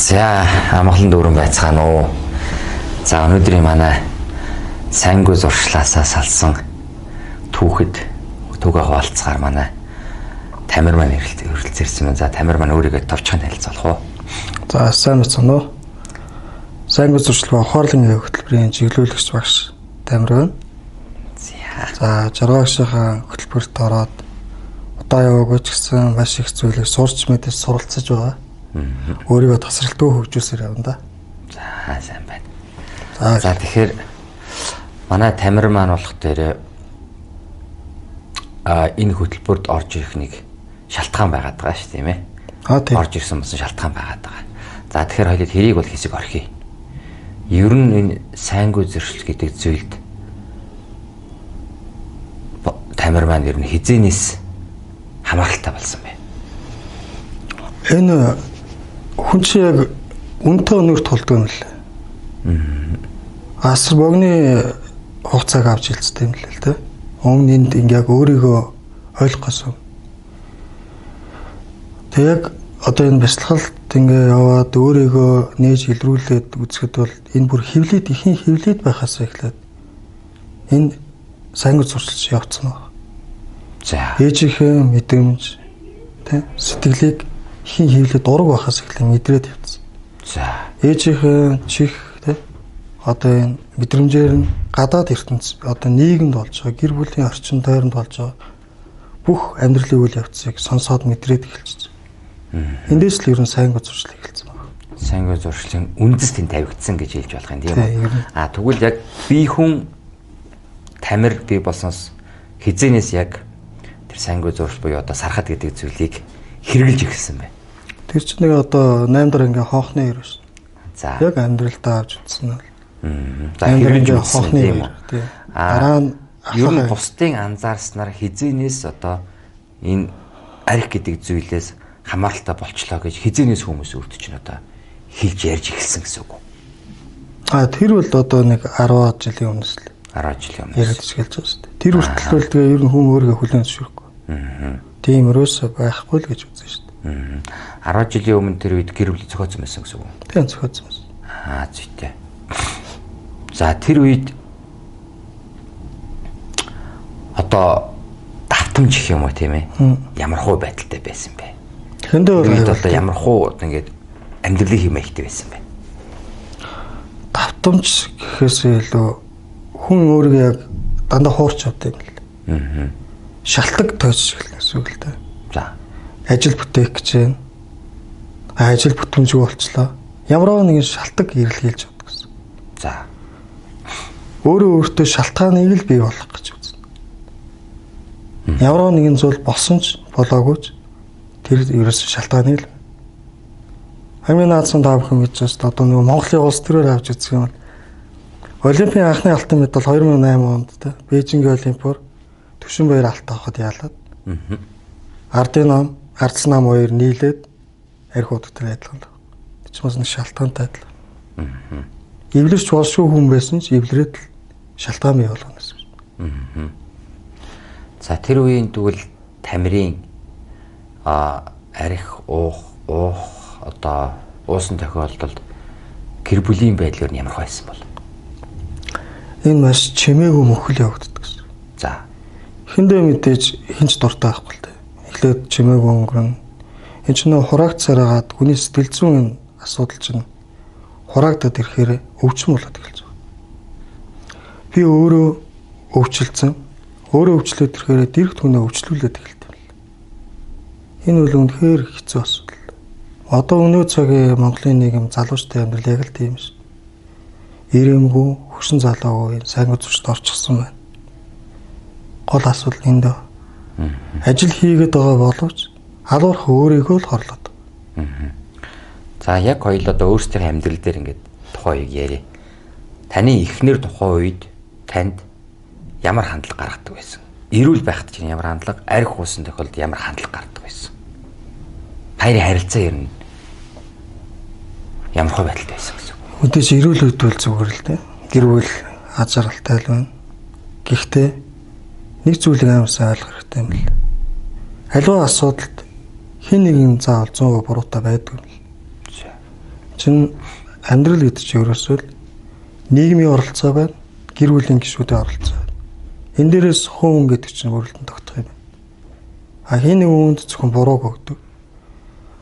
За, амгалан дүүрэн байцгаана уу. За, өнөөдрийн манай сайнгүй зуршлаасаа салсан түүхэд түүгээ хуваалцахаар манай Тамир маань ирэлцээрсэн байна. За, Тамир маань өөрийгөө товчхон танилцуулах уу? За, сайн байцгаана уу. Сайнгүй зуршил ба ухаарлын хөтөлбөрийн чиглүүлэгч багш Тамир байна. За, 60 агшийнхаа хөтөлбөрт ороод удаа яваагүй ч гэсэн маш их зүйлийг сурч мэдэж суралцаж байгаа. Өөрийгөө тасралтгүй хөгжүүлсээр явна да. За, сайн байна. За, тэгэхээр манай Тамир маань болох дээр энэ хөтөлбөрт орж ирэх нэг шалтгаан байгаад байгаа шүү, тийм ээ. Тийм. Орж ирсэн болсон шалтгаан байгаад байгаа. За, тэгэхээр хоёул тэрийг бол хэсэг орхиё. Ер нь энэ сайнгүй зөрчил гэдэг зүйлд Тамир маань ер нь хизээнээс хамааралтай болсон бэ? Энэ хүн чинь яг үнэтэй өнөр тулдаг юм лээ. Асар богны хугацааг авч хэлцдэг юм лээ л дээ. Өмнө энд ингээ яг өөрийгөө ойлгох гэсэн. Тэг яг одоо энэ бясалгалт ингээ яваад өөрийгөө нээж илрүүлээд үзэхэд бол энэ бүр хевлээд ихэн хевлээд байхаас эхлээд энэ сайнгүй зуршилж явцсан байна. За. Ээжийнхээ мэдрэмж тэ сэтгэлийг ихэн хевлээд дураг байхаас эхлээд мэдрээд явцсан. За. Ээжийнхээ чих тэ одоо энэ мэдрэмжээр нь гадаад ертөнц одоо нийгэмд болж байгаа гэр бүлийн орчин тойронд болж байгаа бүх амьдралын үйл явцыг сонсоод мэдрээд эхэлчихсэн. Эндээс л ер нь сайнгүй зуршил эхэлсэн байна. Сайнгүй зуршлын үндэс тэн тавигдсан гэж хэлж болох юм, тийм үү? А тэгвэл яг би хүн Тамир бий болсноос хизээнээс яг тэр сайнгүй зуршил буюу одоо сархад гэдэг зүйлийг хэрэгжилж эхэлсэн байна. Тэр чинь нэг одоо 8 дараа ингээ хоохны ер шин. За. Яг амьдралдаа авч үзсэн нь. За, хэрэгжилж үзсэн, тийм үү? Тийм. Дараа нь ер нь бусдын анзаарснаар хизээнээс одоо энэ арх гэдэг зүйлээс хамааралтай болчлоо гэж хизээнээс хүмүүс өөртөө чинь одоо хэлж ярьж эхэлсэн гэсэн үг үү? А тэр бол одоо нэг 10 жилийн өмнөөс л 10 жилийн өмнөөс яриад эхэлж байгаа шүү дээ. Тэр хүртэл бол тэгээ ер нь хүн өөрийгөө хүлээн зөвшөөрөхгүй. Тийм ерөөсөө байхгүй л гэж үзсэн шүү дээ. 10 жилийн өмнө тэр үед гэр бүл зохиоцсон байсан гэсэн үг үү? Тийм, зохиоцсон байсан. Аа, зүйтэй. За, тэр үед одоо давтамж гэх юм уу, тийм ээ? Ямар хуу байдалтай байсан бэ? Тэндээ Тэр үед бол одоо ямар хуу ингээд амьдралын хэм маягтай байсан бэ? Давтамж гэхээс илүү хүн өөрийгөө яг дандаа хуурч явд юм л. Шалтаг тойч эхэлнэ гэсэн үг л дээ. За. Ажил бүтээх гэж байна. Ажил бүтэмжгүй болчлоо. Ямар нэгэн шалтаг эрэлхийлж явдаг гэсэн. За. Өөрөө өөртөө шалтгааныг л бий болгох гэж үзнэ. Ямар нэгэн зүйл болсон ч болоогүй ч тэр ерөөсөө шалтгааныг л. Хамгийн наадсан та бүхэн мэдж байгаа шүү дээ. Одоо нөгөө Монголын улс төрөөр авч үзэх юм бол Олимпийн анхны алтан медаль 2008 онд тэ Бээжингийн олимпиор Төвшин баяр алт авахд ялаад. Ардын нам, Ардс нам хоёр нийлээд арх удагтай адилхан л. Тэр чинь бас нэг шалтгаантай адилхан. Эвлэрч болшгүй хүн байсан ч эвлэрээд л шалтгаан бий болгоно гэсэн үг. За, тэр үеийн тэгвэл Тамирын арх уух одоо уусан тохиолдолд гэр бүлийн байдал ер нь ямар байсан бол? Энэ маш чимээгүй мөхөл явагддаг гэсэн. За. Эхэндээ мэдээж хинч дуртай байхгүй л дээ. Эхлээд чимээгүй өнгөрнө. Энэ чинь нөө хураагдсаар хагаад хүний сэтгэл зүйн энэ асуудал чинь хураагдаад ирэхээр өвчин болоод эхэлж байгаа. Би өөрөө өвчлөлдсөн. Өөрөө өвчлөөд ирэхээр дэрэгт хүнээ өвчлүүлээд эхэлдэг юм л. Энэ үл үнэхээр хэцүү асуудал. Одоо өнөө цагийн Монголын нийгэм залуучтай амьдрал яг л тийм шин. Ирэмгүй, хөшин залуугүй сайнгүй зуршилд орчихсон байна. Гол асуудал энд дээ. Ажил хийгээд байгаа боловч алуурх өөрийгөө л хорлоод. За, яг хоёул одоо өөрсдийн амьдрал дээр ингээд тухайн үеийг яриа. Таны эхнэр тухайн үед танд ямар хандлага гаргадаг байсан? Эрүүл байхад чинь ямар хандлага, арх уусан тохиолдолд ямар хандлага гаргадаг байсан? Хоёрын харилцаа ер нь ямар хөө байдалтай байсан гэсэн үг? Мэдээж эрүүл үед бол зүгээр л дээ. Гэр бүл аз жаргалтай л байна. Гэхдээ нэг зүйлийг амар сайн ойлгох хэрэгтэй юм л. Аливаа асуудалд хэн нэгэн заавал 100% буруутай байдаг юм л. Чин амьдрал гэдэг чинь ерөөсөө л нийгмийн оролцоо байна, гэр бүлийн гишүүдийн оролцоо байна. Энэ дээрээс хүн гэдэг чинь бүрэлдэн тогтох юм байна. А хин нэг хүнд зөвхөн бурууг өгдөг.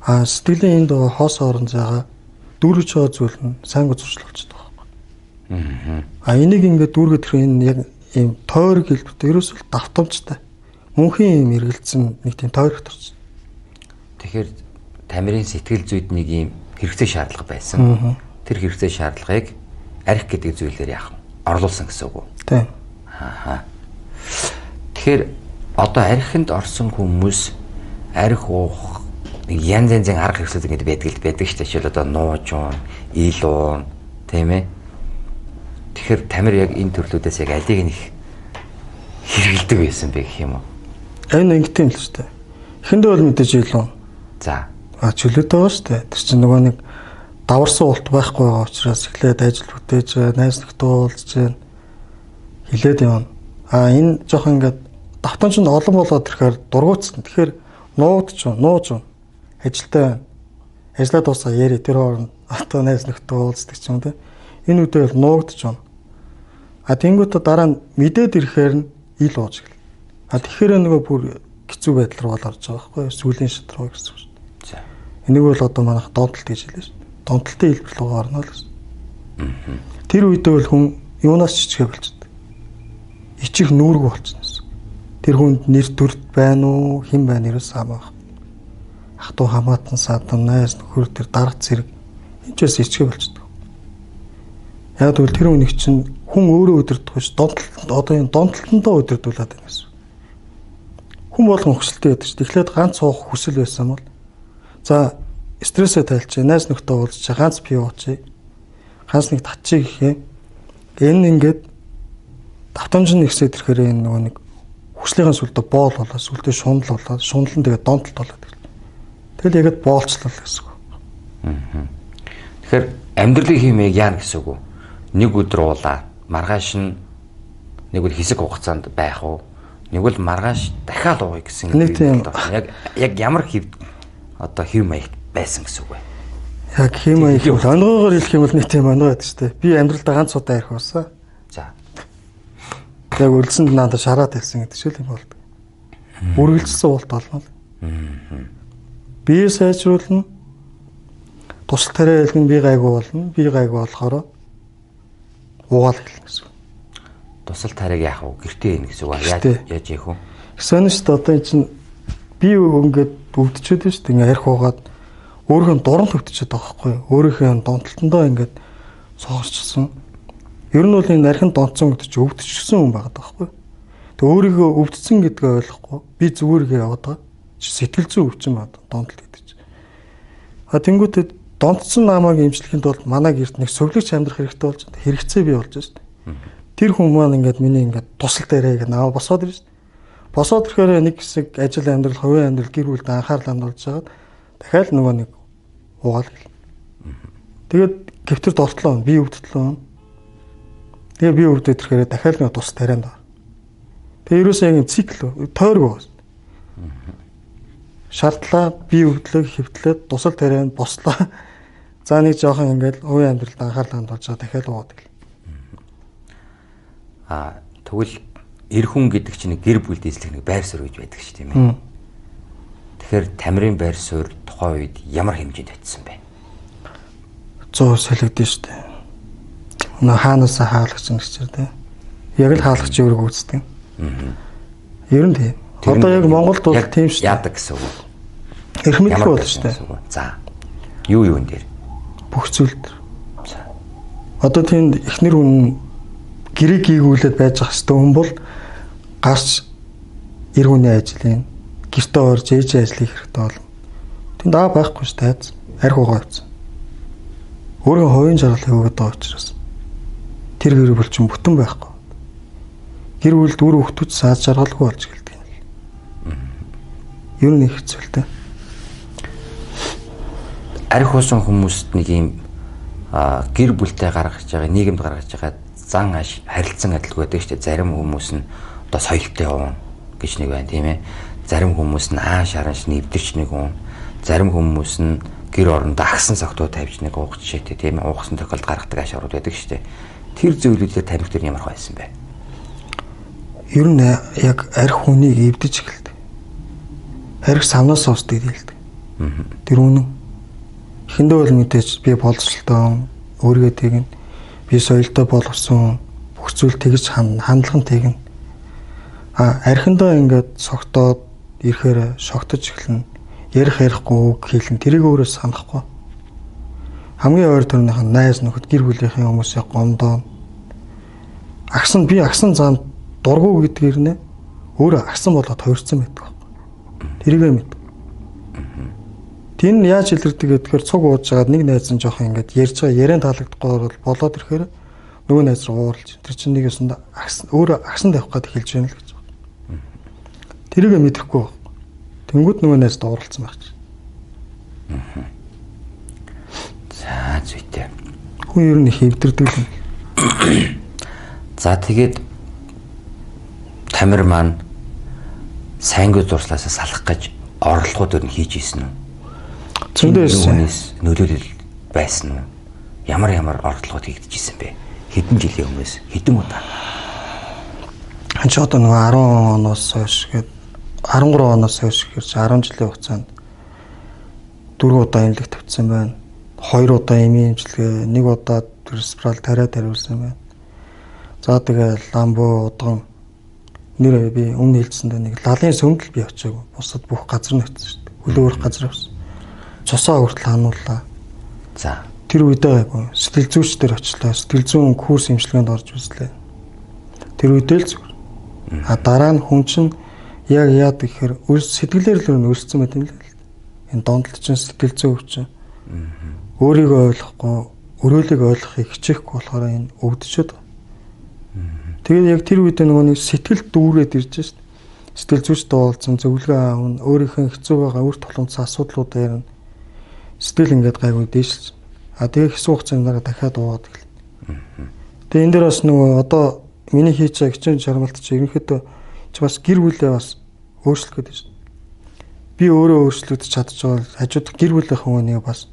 А сэтгэлийн энд байгаа хоос орон зайгаа дүүргэж байгаа зүйл нь сайн зуршил болчихдог байхгүй. А энийг ингээд дүүргээд ирэх энэ яг ийм тойрог хэлбэртэй ерөөсөө л давтамжтай. Мөнхийн ийм эргэлзсэн нэг тийм тойрогт орсон. Тэгэхээр Тамирын сэтгэл зүйд нэг ийм хэрэгцээ шаардлага байсан. Тэр хэрэгцээ шаардлагыг арх гэдэг зүйлээр яах вэ? Орлуулсан гэсэн үг үү? Тийм. Аа. Тэгэхээр одоо архинд орсон хүмүүс арх уух нэг янз янзын арга хэрэгслүүд ингэж байдаг л байдаг шүү дээ. Жишээл одоо нууж уун, ил уун, тийм ээ. Тэгэхээр Тамир яг энэ төрлүүдээс яг алийг нь их хэрэгэлдэг байсан бэ гэх юм уу? Энэ ингэдэм л шүү дээ. Эхэндээ бол мэдээж ил уун. За. А чөлөөтэй байгаа шүү дээ. Тэр чинь нөгөө нэг даварсан улт байхгүй байгаа учраас эхлээд ажил бүтээж, найз нөхдөд уулзж байна. Хилээд явна. А энэ жоохон ингээд давтамж нь олон болоод ирэхээр дургуутсан. Тэгэхээр нуугдч, нууж ажилтай байна. Ажлаа дуусаа яри тэр хооронд одоо найз нөхдөд уулздаг ч юм те. Энэ үедээ бол нуугдч байна. А тэнгуүтэ дараа нь мэдээд ирэхээр нь ил ууж гэл. А тэгэхээр нөгөө бүр хэцүү байдал руу орж байгаа байхгүй юу? Сүүлийн шат руу гэсэн үг шүү дээ. За. Энийг бол одоо манайх донтолт гэж хэлээ шүү дээ. Донтолтын хэлбэр рүү орно л гэсэн. Тэр үедээ бол хүн юунаас ч ичгээ болчихдог. Ичих нүүргүй болчихно гэсэн. Тэр хүнд нэр төрд байна уу, хэн байна ерөөс хамаах. Ах トゥ хамаатан садан найз нөхөр тэр дарга зэрэг энэ ч бас ичгээ болчихдог. Яг тэгвэл тэр хүнийг чинь хүн өөрөө өдөрдөх биш, донтолт одоо энэ донтолтондоо өдөрдүүлээд байна гэсэн. Хүн болгон хүсэлтэй байдаг шүү. Тэгэхээр ганц уух хүсэл байсан бол за стрессээ тайлчих, найз нөхдөд уулзчих, ганц пив уучих, ганц нэг татчих гэх юм. Энэ ингээд давтамж нь ихсээд ирэхээр энэ нөгөө нэг хүслийнхэн сүлдө боол болоод, сүлдө шунал болоод, шунал нь тэгээд донтолт болоод. Тэгэл яг боолчлол гэсэн үг. Тэгэхээр амьдралын хэмээг яана гэсэн үг үү? Нэг өдөр уулаа, маргааш нь нэг үл хэсэг хугацаанд байх уу? Нэг үл маргааш дахиад ууя гэсэн юм. Яг ямар хэв одоо хэв маягт байсан гэсэн үг вэ? Яг хэв маяг онгойгоор хэлэх юм бол нэг тийм онгой байдаг шүү дээ. Би амьдралдаа ганц удаа арх уусан. За. Яг үлсэнд надад шараад хэлсэн гэдэг шиг юм болдог. Үргэлжилсэн уулт болно л. Бие сайжруулна. Тусал тариа хэлгэн би гайгүй болно. Би гайгүй болохоор уугаал хэлнэ гэсэн. Тусал тариаг яах вэ? Гэртээ ийн гэсэн үг. Яаж яах вэ? Гэсэн нь шүү дээ. Одоо энэ чинь би ингээд өвдчихэд шүү дээ. Ингээд арх уугаад өөрийнхөө дуран төвтчихэд байгаа байхгүй юу? Өөрийнхөө донтолтондоо ингээд сохорчсон. Ер нь бол энэ архинд донтсон гэдэг чинь өвдчихсэн хүн байгаа байхгүй юу? Тэг өөрийгөө өвдсөн гэдгээ ойлгохгүй би зүгээр гээ яваад байгаа. Сэтгэл зүйн өвчин байна донтолт гэдэг чинь. А тэнгуүтээ донтсон намайг эмчлэхийн тулд манай гэрт нэг сувилагч амьдрах хэрэгтэй болж хэрэгцээ бий болж байна шүү дээ. Тэр хүн маань ингээд миний ингээд тусал дээрээ ингээд наваа босоод ирж шүү дээ. Босоод ирэхээр нэг хэсэг ажил амьдрал, хувийн амьдрал, гэр бүлд анхаарал хандуулж байгаад дахиад нөгөө нэг уугаал гэл. Тэгээд гэвтер дортлоо, би өвдөлөө. Тэгээ би өвдөд ирэхээр дахиад нэг тус тарианд ор. Тэгээ ерөөсөө яг юм цикл тойрог байна. Шаардлаа би өвдлөө хэвтлээ тусал тарианд бослоо. За нэг жоохон ингээд хувийн амьдралд анхаарал хандуулж байгаа дахиад уугаад гэл. Аа тэгвэл эр хүн гэдэг чинь гэр бүлд эзлэх нэг байр суурь гэж байдаг шүү тийм ээ. Тэгэхээр Тамирын байр суурь тухайн үед ямар хэмжээнд очсон бэ? 100% солигдсон шүү дээ. Нөө хаанаас хаалгач юм гэж тийм. Яг л хаалгач өөрөг үүсдэг. Ер нь тийм. Одоо яг Монголд бол тийм шүү. Яадаг гэсэн үг. Эрх мэдэл бол шүү дээ. За. Юу юун дээр? Бүх зүйл дээр. За. Одоо тэнд эхнэр хүн гэрээ гийгүүлээд байж ах хэвээр хүн бол гарч эр хүний ажлын гэртээ орж ээжийн ажлыг хэрэгтэй болно. Тэнд аа байхгүй шүү дээ. Арх угаа явцсан. Өөрийн хувийн жаргал хийгээд байгаа учраас тэр гэр бүл чинь бүтэн байхгүй. Гэр бүлд үр хүүхдүүд саад жаргалгүй болж эхэлдэг юм л. Ер нь их хэцүү л дээ. Арх уусан хүмүүст нэг юм гэр бүлтэй гаргаж байгаа, нийгэмд гаргаж байгаа зан харилцан адилгүй байдаг шүү дээ. Зарим хүмүүс нь одоо соёлтой уун гэж нэг байна тийм ээ. Зарим хүмүүс нь ааш аранш нэвдэрч нэг уун. Зарим хүмүүс нь гэр оронд агсан согтуу тавьж нэг уух жишээтэй тийм ээ, уухсан тохиолдолд гаргадаг аш орууд байдаг шүү дээ. Тэр зүйлүүдээр тамхи төр ямар байсан бэ? Ер нь яг арх хүнийг эвдэж эхэлдэг. Арх самнаас уусдаг хэлдэг. Тэр үнэн. Эхэндээ бол мэдээж би боловсролтой, өөрийгөө тэгнэ. Би соёлтой боловсон, бүх зүйл тэгж хандлага нь тэгнэ. А архиндаа ингээд согтоод ирэхээр шогтож эхэлнэ. Ярих ярихгүй үг хэлнэ. Тэрийг өөрөө санахгүй. Хамгийн ойр төрнийх нь найз нөхөд, гэр бүлийнхэн хүмүүсийг гомдоо. Агсан би агсан зам дургу гэдгээр нэ өөрөө агсан болоод хувирсан байдаг. Тэрийгэ мэд. Тэр нь яаж илэрдэг гэхээр цуг ууж байгаад нэг найз нь жоох ингээд ярьж байгаа яриан таалагдахгүй бол болоод ирэхээр нөгөө найз руу ууралж тэр чинь нэг юусанд агсан өөрөө агсан тавих гээд хэлж байна л гэж байна. Тэрийгэ мэдрэхгүй байхгүй. Тэнгүүд нөгөө найз дууралцсан байх чинь. За зүйтэй. Хүн ер нь их эвдэрдэг юм. За тэгээд Тамир маань сайнгүй зурслаасаа салах гэж орлогууд өөр нь хийж исэн үү? Зөндөө хүнээс нөлөөлөл байсан уу? Ямар ямар орлогууд хийгдэж исэн бэ? Хэдэн жилийн өмнөөс хэдэн удаа? Энд ч одоо нөгөө 10 оноос хойш гээд 13 оноос хойш гэхэр чи 10 жилийн хугацаанд 4 удаа эмнэлэг тавьсан байна. 2 удаа эмийн эмчилгээ, 1 удаа респирал тариа тариулсан байна. За тэгэл ламбо удган нэр би өмнө хэлсэндээ нэг лалын сөмдөл би очиагүй. Бусад бүх газар нь очсон шүү дээ. Хөлөө өрх газар явсан. Цусаа хүртэл ханууллаа. За тэр үедээ айгүй сэтгэл зүйч дээр очлоо. Сэтгэл зүйн курс эмчилгээнд орж үзлээ. Тэр үедээ л зүгээр. А дараа нь хүн чинь яг яад гэхээр сэтгэлээр л өрн өрссөн байт юм л. Энэ донтол чинь сэтгэл зүйн өвчин. Өөрийгөө ойлгохгүй, өрөөлийг ойлгохыг хичээхгүй болохоор энэ өвдөжөд. Тэгээд яг тэр үедээ нөгөө нэг сэтгэл дүүрээд ирж шít. Сэтгэл зүйч дуулсан, зөвлөгөө аавна, өөрийнхөө хэцүү байгаа үр тулгамдсан асуудлуудаа ярина. Сэтгэл ингээд гайгүй дээшилж. А тэгээ хэсэг хугацааны дараа дахиад уугаад эхэлнэ. Тэгээ энэ дээр бас нөгөө одоо миний хийж байгаа хичээн чармалт чи ерөнхийдөө чи бас гэр бүлээ бас өөрчлөх гэдэг шин. Би өөрөө өөрчлөгдөж чадчихвал хажууд гэр бүлийнхэн хүнийг бас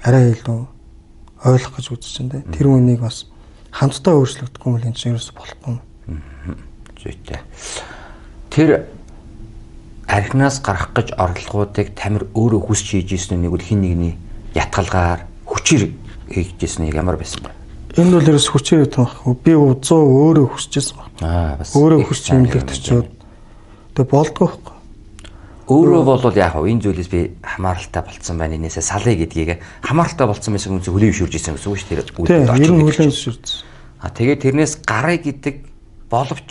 арай илүү ойлгох гэж үзэж чинь тэ. Тэр хүнийг бас хамтдаа өөрчлөгдөхгүй юм л энэ чинь ерөөсө болохгүй юм. Зүйтэй. Тэр архинаас гарах гэж орлогоодыг Тамир өөрөө хүсч хийж ирсэн нэг бол хин нэгний ятгалгаар хүчээр хийж ирсэн нэг ямар байсан бэ? Энэ бол ерөөс хүчээр гэдэг юм. Би 100% өөрөө хүсэж ирсэн баг. Аа бас өөрөө хүсч эмнэлэгт очиод тэгээ болдгоо байхгүй. Өөрөө болвол яг энэ зүйлээс би хамааралтай болцсон байна. Энээсээ салъя гэдгийг хамааралтай болцсон байсан хүн хүлээн зөвшөөрж ирсэн гэсэн үг шүү дээ. Тэр үйл очиж хүлээн зөвшөөрсөн. А тэгээд тэрнээс гарыг гэдэг боловч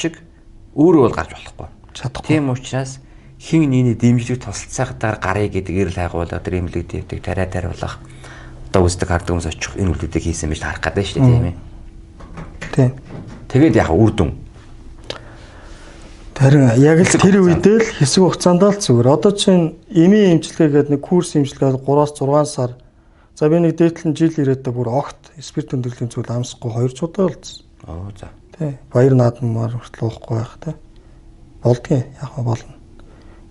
өөрөө бол гарч болохгүй. Чадахгүй. Тийм учраас хин нэгний дэмжлэг тусалцаагтаар гарыг гэдэг эрэл хайгуулах, тэр эмнэлэг дэвтэг, тариа тариулах, одоо үздэг хардаг хүмүүс очих энэ үйлдэлийг хийсэн байж харах гэдэг шүү дээ, тийм ээ. Тийм. Тэгээд яг үр дүн. Харин яг л тэр үедээ л хэсэг хугацаанд л зүгээр. Одоо чинь эмийн эмчилгээ гэдэг нэг курс эмчилгээ 3-6 сар. За би нэг дээдлэн жил ирээдээ бүр огт спирт өндөрлөлийн зүйл амсахгүй 2 ч удаа болцсон. Оо за. Тий. Баяр наадмаар хүртэл уухгүй байх тий. Болдгийн яг болно.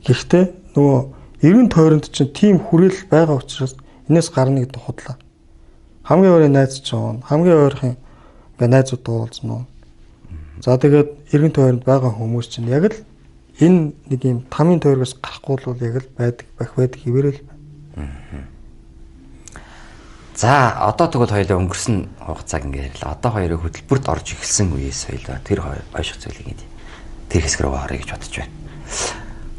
Гэхдээ нөгөө эргэн тойронд чинь тийм хүрээлэл байгаа учраас энэс гарна гэдэг худлаа. Хамгийн ойрын найз ч явна. Хамгийн ойрхон ингээ найзууд уулзна уу. За тэгээд эргэн тойронд байгаа хүмүүс чинь яг л энэ нэг юм тамийн тойрогоос гарахгүй бол яг л байдаг бах байдаг хിവэрэл байна. За одоо тэгвэл хоёулаа өнгөрсөн хугацааг ингээ ярьлаа. Одоо хоёрыг хөтөлбөрт орж эхэлсэн үеэс хоёулаа тэр ойших зүйлийг ингээ тэр хэсэг рүү орё гэж бодож байна.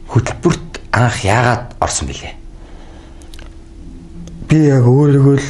Хөтөлбөрт анх яагаад орсон бэлээ? Би яг өөрийгөө л